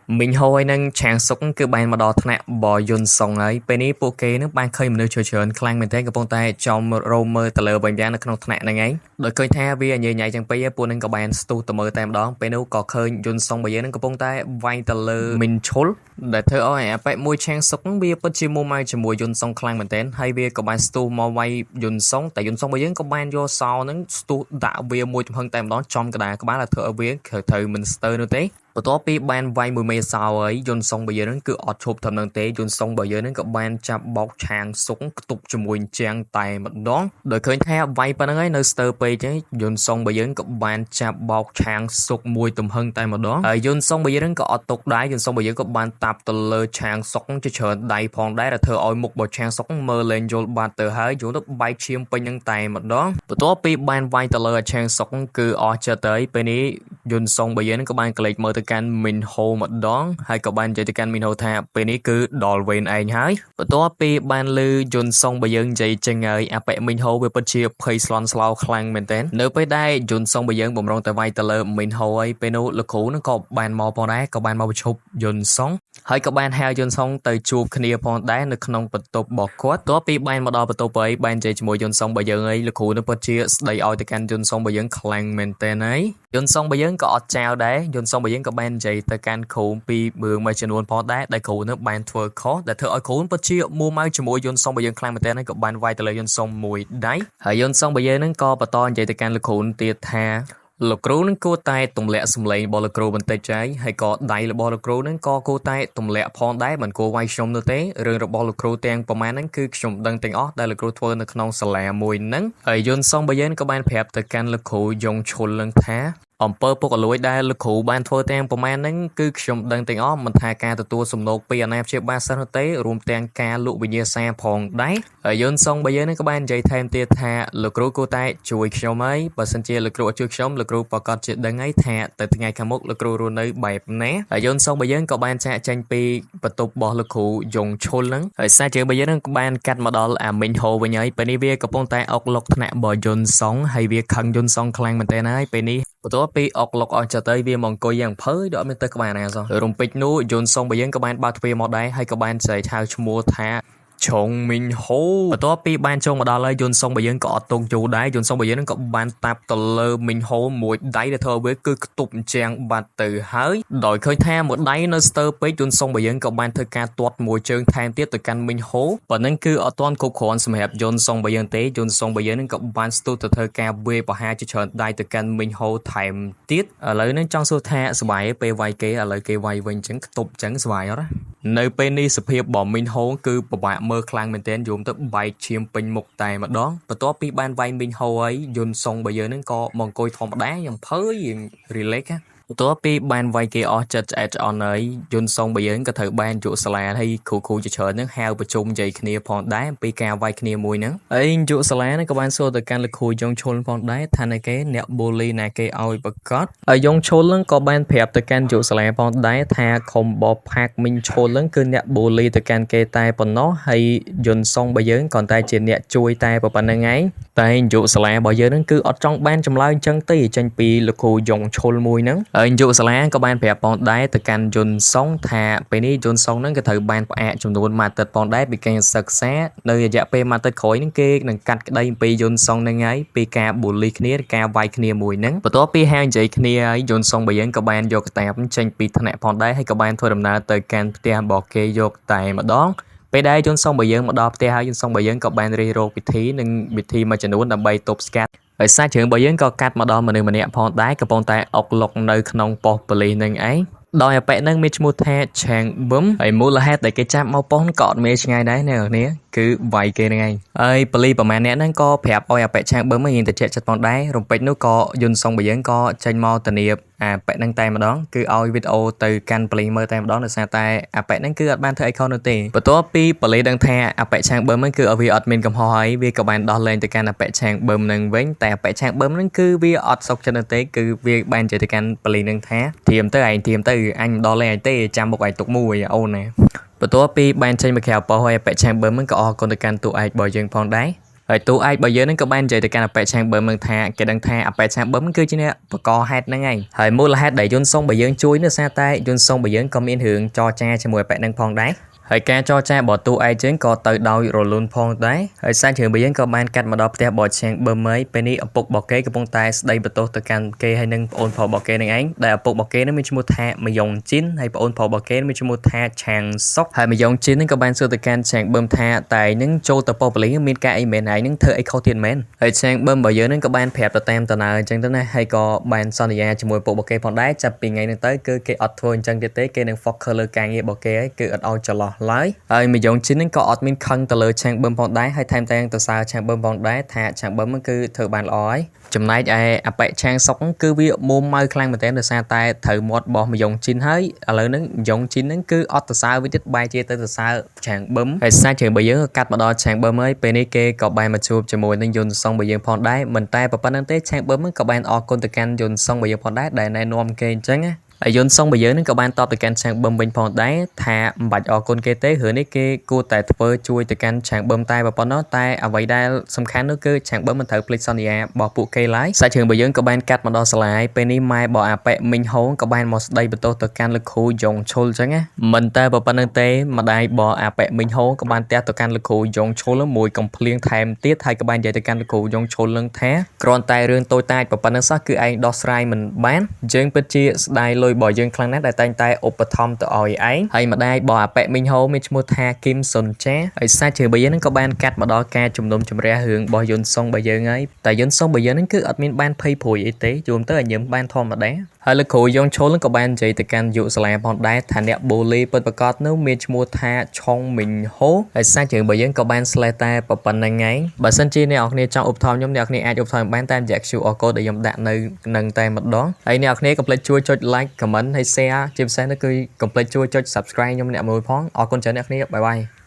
មីងហូហើយនឹងឆាងសុកគឺបានមកដល់ថ្នាក់បយុនសុងហើយពេលនេះពួកគេនឹងបានឃើញមនុស្សច្រើនខ្លាំងមែនទែនកំពុងតែចំរោមមើលទៅលើវិញយ៉ាងនៅក្នុងថ្នាក់ហ្នឹងឯងដោយឃើញថាវាញ៉ៃញ៉ៃចឹងពេកពួកនឹងក៏បានស្ទុះទៅមើលតែម្ដងពេលនោះក៏ឃើញយុនសុងរបស់យើងនឹងកំពុងតែវាយទៅលើមីនឈុលដែលធ្វើឲ្យអាប៉ែមួយឆាងសុកវាពិតជាមួម៉ៅជាមួយយុនសុងខ្លាំងមែនទែនហើយវាក៏បានស្ទុះមកវាយយុនសុងតែយុនសុងរបស់យើងក៏បានយកសោនឹងស្ទុះដាក់វាមួយចំហឹងតែម្ដងចំកដាក្បាលដែលធ្វើឲ្យវាត្រូវមិនស្ទើរនោះទេបន្ទាប់ពីបានវាយមួយមេសោហើយយុនសុងរបស់យើងនឹងគឺអត់ឈប់ត្រឹមនឹងទេយុនសុងរបស់យើងនឹងក៏បានចាប់បោកឆាងសុងខ្ទប់ជាមួយជាងតែម្ដងដោយឃើញថាវាយប៉ុណ្្នឹងហើយនៅស្ទើរពេកចឹងយុនសុងរបស់យើងក៏បានចាប់បោកឆាងសុកមួយទំហឹងតែម្ដងហើយយុនសុងរបស់យើងនឹងក៏អត់ទុកដែរយុនសុងរបស់យើងក៏បានតាប់ទៅលើឆាងសុកជាច្រើនដៃផងដែរដែលធ្វើឲ្យមុខរបស់ឆាងសុកមើលលែងយល់បាត់ទៅហើយយល់ទៅបែកឈាមពេញនឹងតែម្ដងបន្ទាប់ពីបានវាយទៅលើឆាងសុកគឺអស់ចិត្តទៅពេលនេះយុនសុងរបស់យើងក៏បានក្លែកមើលទៅកាន់មីនហូម្ដងហើយក៏បាននិយាយទៅកាន់មីនហូថាពេលនេះគឺដល់វេនឯងហើយបន្ទាប់ពីបានលឺយុនសុងរបស់យើងនិយាយចេញហើយអាប៉ែមីនហូវាពិតជាភ័យស្លន់ស្លោខ្លាំងមែនទែននៅពេលដែលយុនសុងរបស់យើងបំរុងទៅវាយទៅលើមីនហូហើយពេលនោះលោកគ្រូនឹងក៏បានមកផងដែរក៏បានមកប្រជុំយុនសុងហើយក៏បានហៅយុនសុងទៅជួបគ្នាផងដែរនៅក្នុងបន្ទប់របស់គាត់ទោះពីបានមកដល់បន្ទប់ហើយបាននិយាយជាមួយយុនសុងរបស់យើងហើយលោកគ្រូនឹងពិតជាស្ដីឲ្យទៅកាន់យុនសុងរបស់យើងខ្លាំងមែនទែនហើយយុនសុងរបស់យើងក៏អត់ចោលដែរយុនសុងរបស់យើងក៏បាននិយាយទៅកាន់គ្រូពីរឿងមួយចំនួនផងដែរដែលគ្រូនឹងបានធ្វើខុសដែលធ្វើឲ្យគ្រូពិតជាមួម៉ៅជាមួយយុនសុងរបស់យើងខ្លាំងមែនទែនហើយក៏បានវាយទៅលើយុនសុងមួយដៃហើយយុនសុងរបស់យើងនឹងក៏បន្តនិយាយទៅកាន់លោកគ្រូទៀតថាលោកគ្រូនឹងគួរតែទម្លាក់សម្លេងរបស់លោកគ្រូបន្តិចហើយហើយក៏ដៃរបស់លោកគ្រូនឹងក៏គួរតែទម្លាក់ផងដែរមិនគួរវាយខ្ញុំនោះទេរឿងរបស់លោកគ្រូទាំងប្រមាណហ្នឹងគឺខ្ញុំដឹងទាំងអស់ដែលលោកគ្រូធ្វើនៅក្នុងសាលាមួយហ្នឹងហើយយុនសុងបើយើងក៏បានប្រាប់ទៅកាន់លោកគ្រូយ៉ុងឈុលនឹងថាអំពើពុករលួយដែលលោកគ្រូបានធ្វើទាំងប្រមាណហ្នឹងគឺខ្ញុំដឹងទាំងអស់មិនថាការទទួលសំណូកពីអាណាព្យាបាលសិស្សនោះទេរួមទាំងការលក់វិញ្ញាសាផងដែរហើយយុនសុងបើយើងនឹងក៏បាននិយាយថែមទៀតថាលោកគ្រូគួរតែជួយខ្ញុំហើយបើសិនជាលោកគ្រូអត់ជួយខ្ញុំលោកគ្រូប្រកាសជាដឹងហើយថាទៅថ្ងៃខាងមុខលោកគ្រូរស់នៅបែបណាហើយយុនសុងបើយើងក៏បានចាកចេញពីបន្ទប់របស់លោកគ្រូយ៉ុងឈុលហ្នឹងហើយសាជើងបើយើងនឹងបានកាត់មកដល់អាមីងហូវិញហើយពេលនេះវាកំពុងតែអុកលុកថ្នាក់របស់យុនសុងហើយវាខឹងយុនសុងខ្លាំងមែនទែនហើយពេលនេះបន្ទាប់ពីអុកលុកអស់ចិត្តទៅវាមកអង្គុយយ៉ាងភើយដល់អត់មានទៅក្បែរណាសោះរំពេចនោះយុនសុងបើយើងក៏បានបើកទ្វារមកដែរហើយក៏បានស្រែកហៅឈ្មោះថាឆុងមីងហូបន្ទាប់ពីបានចូលមកដល់ហើយយុនសុងបើយើងក៏អត់ទុកយូរដែរយុនសុងបើយើងនឹងក៏បានតាប់ទៅលើមីងហូមួយដៃដែលធ្វើវាគឺខ្ទប់ជាងបាត់ទៅហើយដោយឃើញថាមួយដៃនៅស្ទើរពេកយុនសុងបើយើងក៏បានធ្វើការទាត់មួយជើងថែមទៀតទៅកាន់មីងហូប៉ុណ្ណឹងគឺអត់ទាន់គ្រប់គ្រាន់សម្រាប់យុនសុងបើយើងទេយុនសុងបើយើងនឹងក៏បានស្ទុះទៅធ្វើការវាយប្រហារជាច្រើនដៃទៅកាន់មីងហូថែមទៀតឥឡូវនឹងចង់សួរថាសប្បាយពេលវាយគេឥឡូវគេវាយវិញអញ្ចឹងខ្ទប់អញ្ចឹងសប្បាយអត់នៅពេលនេះសភាពរបស់មីងហូគឺពិបាកមើលខ្លាំងមែនទែនយំទៅបែកឈាមពេញមុខតែម្ដងបន្ទាប់ពីបានវាយមីងហូហើយយុនសុងរបស់យើងនឹងក៏មកអង្គុយធម្មតាយ៉ាងភើយយ៉ាង relax បន្ទាប់ពីបានវាយគេអស់ចិត្តឆ្អែតឆ្អន់ហើយយុនសុងរបស់យើងក៏ត្រូវបានយុសាលាហើយគ្រូៗជាច្រើននឹងហៅប្រជុំនិយាយគ្នាផងដែរអំពីការវាយគ្នាមួយហ្នឹងហើយយុសាលាហ្នឹងក៏បានសួរទៅកាន់លោកគ្រូយ៉ុងឈុលផងដែរថាណាគេអ្នកបូលីណាគេឲ្យប្រកាសហើយយ៉ុងឈុលហ្នឹងក៏បានប្រាប់ទៅកាន់យុសាលាផងដែរថាខុំបផាកមីងឈុលហ្នឹងគឺអ្នកបូលីទៅកាន់គេតែប៉ុណ្ណោះហើយយុនសុងរបស់យើងគ្រាន់តែជាអ្នកជួយតែប៉ុណ្្នឹងឯងតែយុសាលារបស់យើងហ្នឹងគឺអត់ចង់បានចម្លើយអញ្ចឹងទេចេញពីលោកគ្រូយ៉ុងឈុលមួយហ្នឹងហើយយុសាលាក៏បានប្រាប់ផងដែរទៅកាន់យុនសុងថាពេលនេះយុនសុងហ្នឹងក៏ត្រូវបានផ្អាកចំនួនមួយអាទិត្យផងដែរពីការសិក្សានៅរយៈពេលមួយអាទិត្យក្រោយហ្នឹងគេនឹងកាត់ក្តីអំពីយុនសុងហ្នឹងហើយពីការបូលីគ្នាការវាយគ្នាមួយហ្នឹងបន្ទាប់ពីហៅនិយាយគ្នាហើយយុនសុងរបស់យើងក៏បានយកកតាបចេញពីថ្នាក់ផងដែរហើយក៏បានធ្វើដំណើរទៅកាន់ផ្ទះរបស់គេយកតែម្ដងពេលដែលយុនសុងរបស់យើងមកដល់ផ្ទះហើយយុនសុងរបស់យើងក៏បានរិះរកវិធីនិងវិធីមួយចំនួនដើម្បីទប់ស្កាត់ហើយសាច់រឿងរបស់យើងក៏កាត់មកដល់មនុស្សម្នាក់ផងដែរកំពុងតែអុកលុកនៅក្នុងប៉ុស្តិ៍ប៉ូលីសនឹងឯងដោយអាប៉ែនឹងមានឈ្មោះថាឆាងបឹមហើយមូលហេតុដែលគេចាប់មកប៉ុស្តិ៍ក៏អត់មានឆ្ងាយដែរអ្នកនរគឺវាយគេហ្នឹងឯងហើយប៉ូលីសប្រហែលអ្នកហ្នឹងក៏ប្រាប់ឲ្យអាប៉ែឆាងបឹមរៀងតិចចិត្តផងដែររំពេចនោះក៏យុនសុងរបស់យើងក៏ចេញមកធានាអាប៉ែហ្នឹងតែម្ដងគឺឲ្យវីដេអូទៅកាន់ប៉ូលីសមើលតែម្ដងដោយសារតែអាប៉ែហ្នឹងគឺអត់បានធ្វើអីខុសនោះទេបន្ទាប់ពីប៉ូលីសដឹងថាអាប៉ែឆាងបឹមហ្នឹងគឺឲ្យវាអត់មានកំហុសហើយវាក៏បានដោះលែងទៅកាន់អាប៉ែឆាងបឹមហ្នឹងវិញតែអាប៉ែឆាងបឹមហ្នឹងគឺវាអត់សុខចិត្តនោះទេគឺវាបាននិយាយទៅកាន់ប៉ូលីសហ្នឹងថាធៀមទៅឯងធៀមទៅអញមិនដោះលែងឯងទេចាំមុខឯងទុកមួយអូនណាបន្ទាប់ពីបានចេញមកក្រៅប៉ុស្តិ៍ហើយអាប៉ែឆាងបឹមហ្នឹងក៏អរគុណទៅកាន់តួឯករបស់យើងផងដែរ ហើយតួឯករបស់យើងនឹងក៏បាននិយាយទៅកាន់អាប៉ែឆាងបឹមនឹងថាគេដឹងថាអាប៉ែឆាងបឹមគឺជាអ្នកបកហេតុហ្នឹងឯងហើយមូលហេតុដែលយុនសុងរបស់យើងជួយនោះសារតែយុនសុងរបស់យើងក៏មានរឿងចរចាជាមួយអាប៉ែនឹងផងដែរហើយការចរចារបស់តួឯកយើងក៏ទៅដោយរលូនផងដែរហើយសាច់រឿងរបស់យើងក៏បានកាត់មកដល់ផ្ទះរបស់ឆាងបឹមហើយពេលនេះឪពុករបស់គេកំពុងតែស្ដីបន្ទោសទៅកាន់គេហើយនិងប្អូនប្រុសរបស់គេនឹងឯងដែលឪពុករបស់គេនឹងមានឈ្មោះថាមយ៉ុងជីនហើយប្អូនប្រុសរបស់គេមានឈ្មោះថាឆាងសុកហើយមយ៉ុងជីននឹងក៏បានសួរទៅកាន់ឆាងបឹមថាតែនឹងចូលទៅប៉ុស្តិ៍ប៉ូលីសមានការអីមែនហើយនឹងធ្វើអីខុសទៀតមែនហើយឆាងបឹមរបស់យើងនឹងក៏បានប្រាប់ទៅតាមដំណើរអញ្ចឹងទៅណាហើយក៏បានសន្យាជាមួយឪពុករបស់គេផងដែរចាប់ពីថ្ងៃហ្នឹងទៅគឺគេអត់ធ្វើអញ្ចឹងទៀតទេគេនឹង focus លើការងាររបស់គេហើយគឺអត់ឲ្យចន្លោះឡើយហើយមយ៉ុងជីននឹងក៏អត់មានខឹងទៅលើឆាងបឹមផងដែរហើយថែមទាំងទៅសើឆាងបឹមផងដែរថាឆាងបឹមគឺធ្វើបានល្អហើយចំណែកឯអាប៉ែឆាងសុកគឺវាមុំម៉ៅខ្លាំងមែនទែនដោយសារតែត្រូវមាត់របស់មយ៉ុងជីនហើយឥឡូវហ្នឹងមយ៉ុងជីនហ្នឹងគឺអត់ទៅសើវាទៀតបែរជាទៅសរសើរឆាងបឹមហើយសាច់រឿងរបស់យើងក៏កាត់មកដល់ឆាងបឹមហើយពេលនេះគេក៏បានមកជួបជាមួយនឹងយុនសុងរបស់យើងផងដែរមិនតែប៉ុណ្្នឹងទេឆាងបឹមក៏បានអរគុណទៅកាន់យុនសុងរបស់យើងផងដែរដែលណែនាំគេអញ្ចឹងណាហើយយុនសុងរបស់យើងនឹងក៏បានតបទៅកាន់ឆាងបឹមវិញផងដែរថាមិនបាច់អរគុណគេទេរឿងនេះគេគួរតែធ្វើជួយទៅកាន់ឆាងបឹមតែប៉ុណ្ណោះតែអ្វីដែលសំខាន់នោះគឺឆាងបឹមមិនត្រូវភ្លេចសន្យារបស់ពួកគេឡើយសាច់រឿងរបស់យើងក៏បានកាត់មកដល់សាលាហើយពេលនេះម៉ែរបស់អាប៉ែមីងហូក៏បានមកស្ដីបន្ទោសទៅកាន់លោកគ្រូយ៉ុងឈុលអញ្ចឹងណាមិនតែប៉ុណ្្នឹងទេម្ដាយរបស់អាប៉ែមីងហូក៏បានទះទៅកាន់លោកគ្រូយ៉ុងឈុលមួយកំភ្លៀងថែមទៀតហើយក៏បាននិយាយទៅកាន់លោកគ្រូយ៉ុងឈុលនឹងថាគ្រាន់តែរឿងតូចតាចប៉ុណ្្នឹងសោះគឺឯងដោះស្រាយមិនបានយើងពិតជាស្ដាយលុយរបស់យើងខ្លាំងណាស់ដែលតែងតែឧបត្ថម្ភទៅឲ្យឯងហើយម្ដាយរបស់អាប៉ែមីងហូមានឈ្មោះថាគឹមសុនចាហើយសាច់រឿងរបស់យើងនឹងក៏បានកាត់មកដល់ការជំនុំជម្រះរឿងរបស់យុនសុងរបស់យើងហើយតែយុនសុងរបស់យើងនឹងគឺអត់មានបានភ័យព្រួយអីទេយល់ទៅឲ្យញឹមបានធម្មតាហើយលោកគ្រូយ៉ុងឈុលនឹងក៏បាននិយាយទៅកាន់យុសាលាផងដែរថាអ្នកបូលីពិតប្រាកដនោះមានឈ្មោះថាឆុងមីងហូហើយសាច់រឿងរបស់យើងក៏បានស្លេះតែប៉ុណ្្នឹងឯងបើសិនជាអ្នកនរគ្នាចង់ឧបត្ថម្ភខ្ញុំអ្នកនរគ្នាអាចឧបត្ថម្ភបានតាមរយៈ QR code ដែលខ្ញុំដាក់នៅនឹងតែម្ដងហើយអ្នកនរគ្នាកុំភ្លេចជួយចុច like comment ហើយ share ជាពិសេសនោះគឺកុំភ្លេចជួយចុច subscribe ខ្ញុំអ្នកមួយផងអរគុណច្រើនអ្នកគ្នាបាយបាយ។